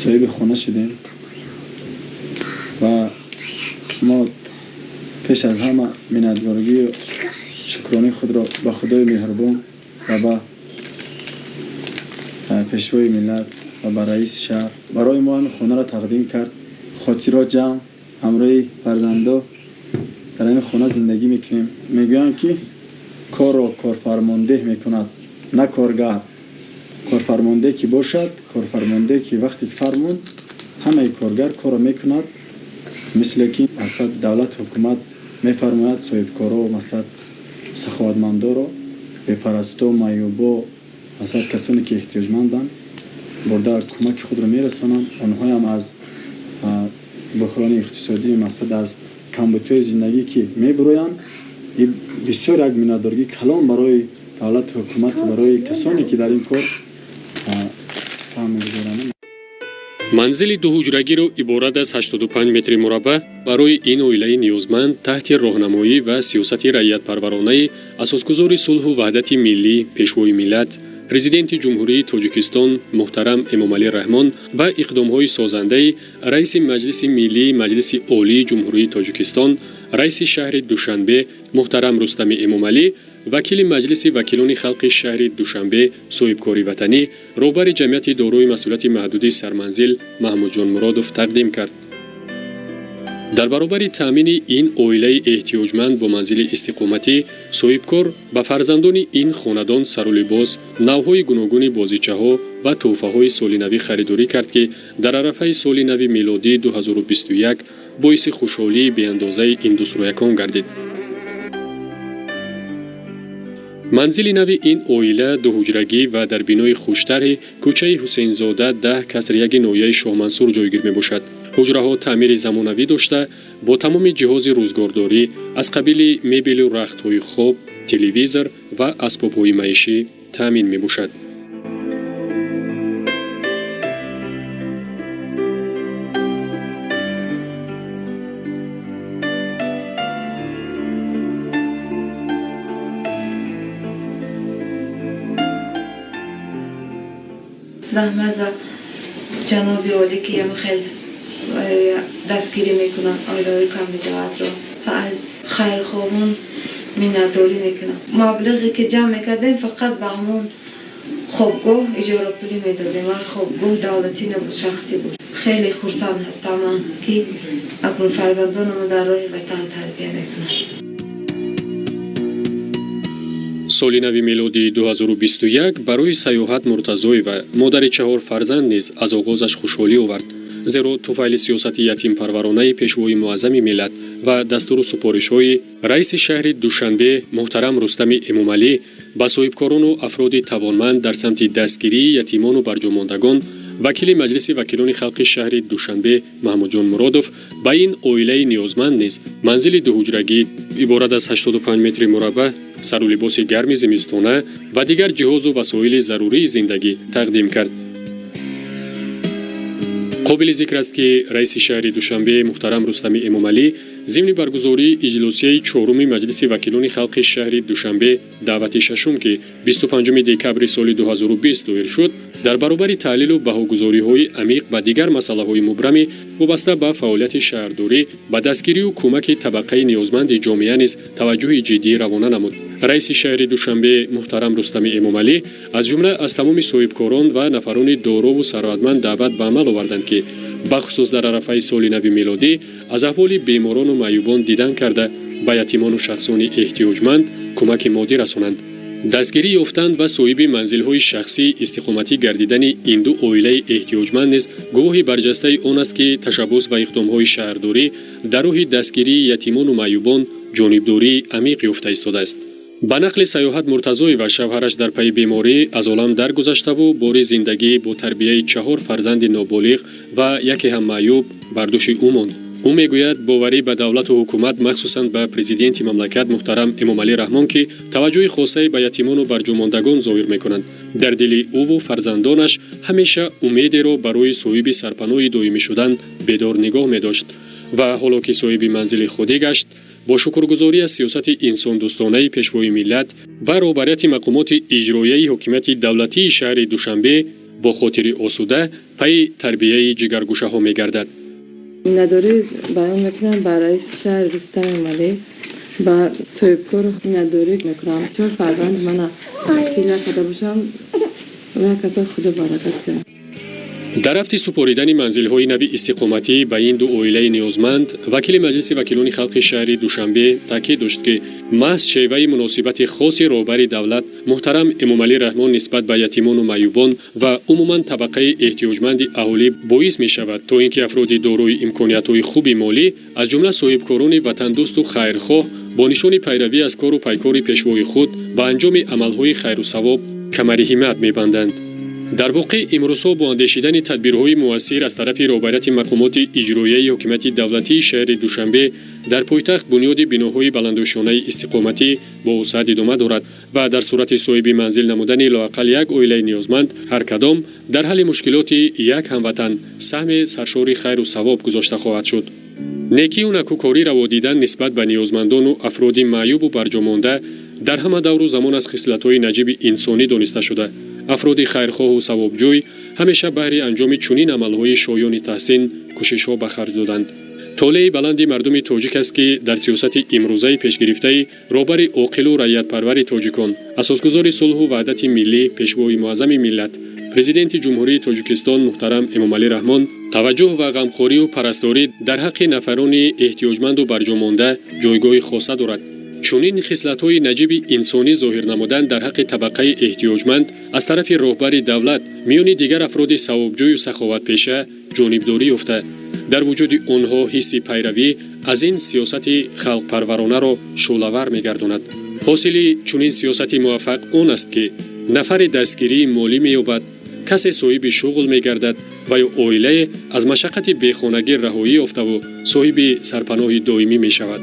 Соҳиби хона шудем ва мо пеш аз ҳама миннатдоригию шукронии худро ба Худои меҳрубон ва ба пешвои миллат ва ба раиси шаҳр барои мо ҳамин хонаро тақдим кард. Хотиро ҷамъ ҳамроҳи фарзандо дар ҳамин хона зиндагӣ мекунем. Мегӯянд, ки корро корфармондеҳ мекунад, на коргар. Корфармондеҳ ки бошад, корфармондеҳ ки вақте ки фармуд, ҳамаи коргар корро мекунад. Мисле ки масалан давлат, ҳукумат мефармояд соҳибкоро, масалан саховатмандоро, бепарасто, маъюбо, масалан касоне ки эҳтиёҷманданд, бурда кӯмаки худро мерасонанд. Онҳоям аз буҳрони иқтисодӣ, масалан аз камбудиҳои зиндагӣ ки мебуроянд. Бисёр як миннатдоригии калон барои давлату ҳукумат, барои касоне ки дар ин кор саҳм мегузоранд. Манзили дуҳуҷрагиро иборат аз 85 метри мураббаъ барои ин оилаи ниёзманд таҳти роҳнамоӣ ва сиёсати раиятпарваронаи асосгузори сулҳу ваҳдати миллӣ, пешвои миллат, президенти Ҷумҳурии Тоҷикистон муҳтарам Эмомалӣ Раҳмон ва иқдомҳои созандаи раиси Маҷлиси Миллии Маҷлиси Олии Ҷумҳурии Тоҷикистон, раиси шаҳри Душанбе муҳтарам Рустами Эмомалӣ, вакили Маҷлиси вакилони халқи шаҳри Душанбе, соҳибкори ватанӣ, роҳбари ҷамъияти дорои масъулияти маҳдуди «Сарманзил» Маҳмудҷон Муродов тақдим кард. Дар баробари таъмини ин оилаи эҳтиёҷманд бо манзили истиқоматӣ, соҳибкор ба фарзандони ин хонадон сару либос, навъҳои гуногуни бозичаҳо ва тӯҳфаҳои солинавӣ харидорӣ кард, ки дар арафаи соли нави милодии 2021 боиси хушҳолии беандозаи ин дӯстрӯякон гардид. Манзили нави ин оила дуҳуҷрагӣ ва дар бинои хуштарҳи кӯчаи Ҳусейнзода 10 каср 1 ноҳияи Шоҳмансур ҷойгир мебошад. Ҳуҷраҳо таъмири замонавӣ дошта, бо тамоми ҷиҳози рӯзгордорӣ аз қабили мебелу рахтҳои хоб, телевизор ва асбобҳои маишӣ таъмин мебошад. Раҳмат ба ҷаноби олӣ, ки ям хел дастгирӣ мекунанд оилаҳои камбизоатро, ва аз хайрхоҳон миннатдорӣ мекунам. Маблиғе ки ҷамъ мекардем, фақат ба ҳамон хобгоҳ иҷорапулӣ медодем, ва хобгоҳ давлатӣ набуд, шахсӣ буд. Хеле хурсанд ҳастам ман, ки акнун фарзандонамон дар роҳи ватан тарбия мекунам. Соли нави мелодии 2021 барои Саёҳат Муртазоева, модари чаҳор фарзанд, низ аз оғозаш хушҳолӣ овард, зеро туфайли сиёсати ятимпарваронаи пешвои муаззами миллат ва дастуру супоришҳои раиси шаҳри Душанбе муҳтарам Рустами Эмомалӣ ба соҳибкорону афроди тавонманд дар самти дастгирии ятимону барҷомондагон, вакили Маҷлиси вакилони халқи шаҳри Душанбе Маҳмудҷон Муродов ба ин оилаи ниёзманд низ манзили дуҳуҷрагӣ иборат аз 85 метри мураббаъ, сару либоси гарми зимистона ва дигар ҷиҳозу васоили зарурии зиндагӣ тақдим кард. Қобили зикр аст, ки раиси шаҳри Душанбе муҳтарам Рустами Эмомалӣ зимни баргузории иҷлосияи чоруми Маҷлиси вакилони халқи шаҳри Душанбе, даъвати шашум, ки 25 декабри соли 2020 доир шуд, дар баробари таҳлилу баҳогузориҳои амиқ ба дигар масъалаҳои мубрами вобаста ба фаъолияти шаҳрдорӣ, ба дастгирию кӯмаки табақаи ниёзманди ҷомеа низ таваҷҷӯҳи ҷиддӣ равона намуд. Раиси шаҳри Душанбе муҳтарам Рустами Эмомалӣ аз ҷумла аз тамоми соҳибкорон ва нафарони дорову сарватманд даъват ба амал оварданд, ки бахусус дар арафаи соли нави мелодӣ аз аҳволи беморону маъюбон дидан карда, ба ятимону шахсони эҳтиёҷманд кӯмаки моддӣ расонанд. Дастгирӣ ёфтан ва соҳиби манзилҳои шахсии истиқоматӣ гардидани ин ду оилаи эҳтиёҷманд низ гувоҳи барҷастаи он аст, ки ташаббус ва иқдомҳои шаҳрдорӣ дар роҳи дастгирии ятимону маъюбон ҷонибдории амиқ ёфта истодааст. Ба нақли Саёҳат Муртазоева, шавҳараш дар пайи беморӣ аз олам даргузаштаву бори зиндагӣ бо тарбияи чаҳор фарзанди ноболиғ ва яке ҳам маъюб бар дӯши ӯ монд. Ӯ мегӯяд, боварӣ ба давлату ҳукумат, махсусан ба президенти мамлакат муҳтарам Эмомалӣ Раҳмон, ки таваҷҷӯҳи хосае ба ятимону барҷомондагон зоҳир мекунанд, дар дили ӯву фарзандонаш ҳамеша умедеро барои соҳиби сарпаноҳи доимӣ шудан бедор нигоҳ медошт ва ҳоло ки соҳиби манзили худӣ гашт, бо шукргузорӣ аз сиёсати инсондӯстонаи пешвои миллат ва роҳбарияти мақомоти иҷроияи ҳокимияти давлатии шаҳри Душанбе Бо хотири осуда пайи тарбияи ҷигаргӯшаҳо мегардад. Миннатдорӣ баён мекунам ба раиси шаҳр Рустам Эмомалӣ, ба соҳибкор миннатдорӣ мекунам. Чор фарзанди мана сила карда бошанд ва каса худо баракат диҳад. Дар рафти супоридани манзилҳои нави истиқоматӣ ба ин ду оилаи ниёзманд, вакили Маҷлиси вакилони халқи шаҳри Душанбе таъкид дошт, ки маҳз шеваи муносибати хоси роҳбари давлат муҳтарам Эмомалӣ Раҳмон нисбат ба ятимону маъюбон ва умуман табақаи эҳтиёҷманди аҳолӣ боис мешавад, то ин ки афроди дорои имкониятҳои хуби молӣ, аз ҷумла соҳибкорони ватандӯсту хайрхоҳ, бо нишони пайравӣ аз кору пайкори пешвои худ ба анҷоми амалҳои хайру савоб камари ҳиммат мебанданд. Дар воқеъ, имрӯзҳо бо андешидани тадбирҳои муассир аз тарафи роҳбарияти мақомоти иҷроияи ҳокимияти давлатии шаҳри Душанбе дар пойтахт бунёди биноҳои баландошёнаи истиқоматӣ бо вусъат идома дорад ва дар сурати соҳиби манзил намудани лоақал як оилаи ниёзманд, ҳар кадом дар ҳалли мушкилоти як ҳамватан саҳми саршори хайру савоб гузошта хоҳад шуд. Некию накӯкорӣ раво дидан нисбат ба ниёзмандону афроди маъюбу барҷомонда дар ҳама давру замон аз хислатҳои наҷиби инсонӣ дониста шуда, афроди хайрхоҳу савобҷӯй ҳамеша баҳри анҷоми чунин амалҳои шоёни таҳсин кӯшишҳо ба харҷ доданд. Толеи баланди мардуми тоҷик аст, ки дар сиёсати имрӯзаи пешгирифтаи роҳбари оқилу раиятпарвари тоҷикон, асосгузори сулҳу ваҳдати миллӣ, пешвои муаззами миллат, Президенти Ҷумҳурии Тоҷикистон муҳтарам Эмомалӣ Раҳмон таваҷҷӯҳ ва ғамхорию парасторӣ дар ҳаққи нафарони эҳтиёҷманду барҷомонда ҷойгоҳи хоса дорад. Чунин хислатҳои наҷиби инсонӣ зоҳир намудан дар ҳаққи табақаи эҳтиёҷманд аз тарафи роҳбари давлат миёни дигар афроди савобҷӯю саховатпеша ҷонибдорӣ ёфта, дар вуҷуди онҳо ҳисси пайравӣ аз ин сиёсати халқпарваронаро шӯълавар мегардонад. Ҳосили чунин сиёсати муваффақ он аст, ки нафаре дастгирии молӣ меёбад, касе соҳиби шуғл мегардад ва ё оилае аз машаққати бехонагӣ раҳоӣ ёфтаву соҳиби сарпаноҳи доимӣ мешавад.